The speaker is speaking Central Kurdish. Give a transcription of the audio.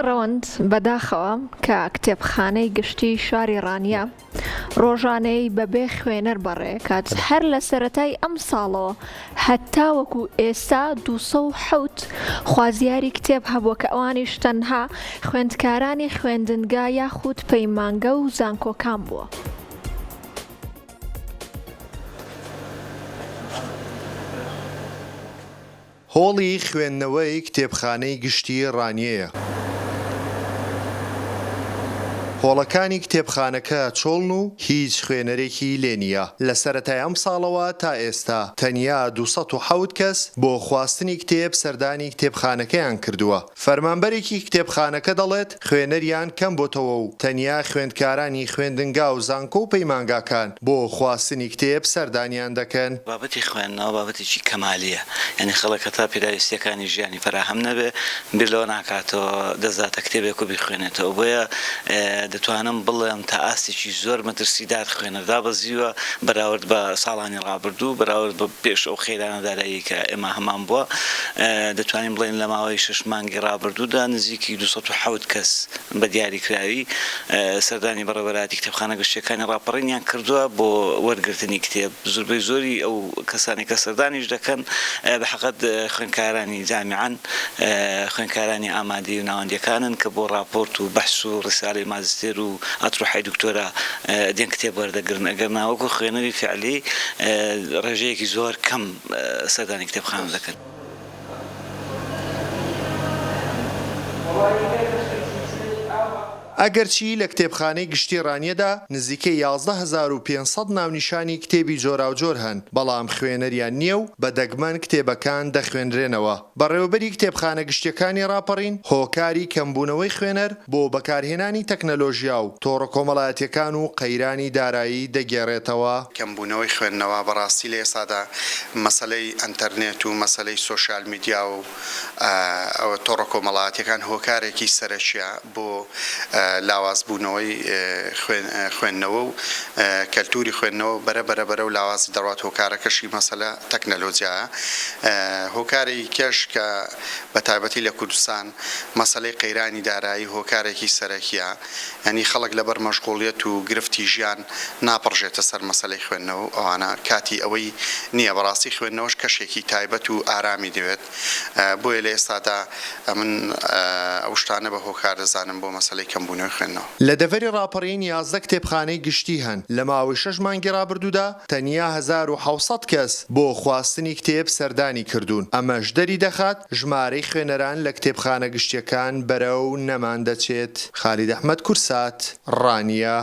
ڕەوەند، بەداخەوە کە کتێبخانەی گشتی شاری ڕانیە ڕۆژانەی بەبێ خوێنەر بەڕێکات، هەر لە سەرەتای ئەمساڵەوە هەتاوەکو ئێستا 207 خوازیاری کتێب هەبووە کە ئەوانیش تەنها خوێندکارانی خوێندنگا یاخود پەیمانگە و زانکۆکان بووە. هۆڵی خوێندنەوەی کتێبخانەی گشتیی ڕانیەیە. هۆڵەکانی کتێبخانەکە چۆڵن و هیچ خوێنەرێکی لێ نییە. لە سەرەتای ئەمساڵەوە تا ئێستا تەنیا 207 کەس بۆ خواستنی کتێب سەردانی کتێبخانەکەیان کردووە. فەرمانبەرێکی کتێبخانەکە دەڵێت، خوێنەریان کەم بۆتەوە و تەنیا خوێندکارانی خوێندنگا و زانکۆ و پەیمانگاکان بۆ خواستنی کتێب سەردانیان دەکەن. بابەتی خوێندنەوە بابەتێکی کەمالییە، یانی خەڵک هەتا پێداویستییەکانی ژیانی فەراهەم نەبێ بیر لەوە ناکاتەوە دەست داتە کتێبێک و بیخوێنێتەوە، بۆیە دەتوانم بڵێم تا ئاستێکی زۆر مەترسیدار خوێنەر دابەزیوە بەراورد بە ساڵانی ڕابردوو، بەراورد بە پێش ئەو قەیرانە داراییەی کە ئێمە هەمان بووە، دەتوانین بڵێین لە ماوەی شەش مانگی ڕابردوودا نزیکی 207 کەس بە دیاریکراوی سەردانی بەڕێوەبەرایەتی کتێبخانە گشتییەکانی ڕاپەڕینیان کردووە بۆ وەرگرتنی کتێب. زۆربەی زۆری ئەو کەسانەی کە سەردانیش دەکەن بە حەقەت خوێندکارانی جامیعەن، خوێندکارانی ئامادەیی و ناوەندییەکانن کە بۆ ڕاپۆرت و بەحس و ڕیسالەی ماجستێر و ئەتروحەی دکتۆرا دێن کتێب وەردەگرن، ئەگەرنا وەکو خوێنەری فیعلی ڕێژەیەکی زۆر کەم سەردانی کتێبخانە دەکەن. ئەگەرچی لە کتێبخانەی گشتی ڕانیەدا نزیکەی 11500 ناونیشانی کتێبی جۆراوجۆر هەن، بەڵام خوێنەریان نییە و بە دەگمەن کتێبەکان دەخوێنرێنەوە. بەڕێوەبەری کتێبخانە گشتییەکانی ڕاپەڕین هۆکاری کەمبوونەوەی خوێنەر بۆ بەکارهێنانی تەکنەلۆژیا و تۆڕە کۆمەڵایەتییەکان و قەیرانی دارایی دەگێڕێتەوە. کەمبوونەوەی خوێندنەوە بەڕاستی لە ئێستادا مەسەلەی ئەنتەرنێت و مەسەلەی سۆشیال میدیا و تۆڕە کۆمەڵایەتییەکان هۆکارێکی سەرەکییە بۆ لاوازبوونەوەی خوێندنەوە و کەلتوری خوێندنەوە بەرە بەرە بەرەو لاوازی دەڕوات هۆکارەکەشی مەسەلە تەکنەلۆجیایە هۆکاری کەش کە بە تایبەتی لە کوردستان مەسەلەی قەیرانی دارایی هۆکارێکی سەرەکیە یانی خەڵک لەبەر مەشغوڵیەت و گرفتی ژیان ناپڕژێتە سەر مەسەلەی خوێندنەوە و ئەوانە کاتی ئەوەی نییە بەڕاستی خوێندنەوەش کەشێکی تایبەت و ئارامی دەوێت بۆیە لە ئێستادا ئەمن ئەو شتانە بە هۆکار دەزانم بۆ مەسەلەی کەمبوونەوەی خوێندنەوە. لە دەڤەری ڕاپەڕین 11 کتێبخانەی گشتی هەن، لە ماوەی شەش مانگی ڕابردوودا تەنیا 1700 کەس بۆ خواستنی کتێب سەردانی کردوون، ئەمەش دەریدەخات ژمارەی خوێنەران لە کتێبخانە گشتییەکان بەرەو نەمان دەچێت. خالید ئەحمەد، کوردسات، ڕانیە.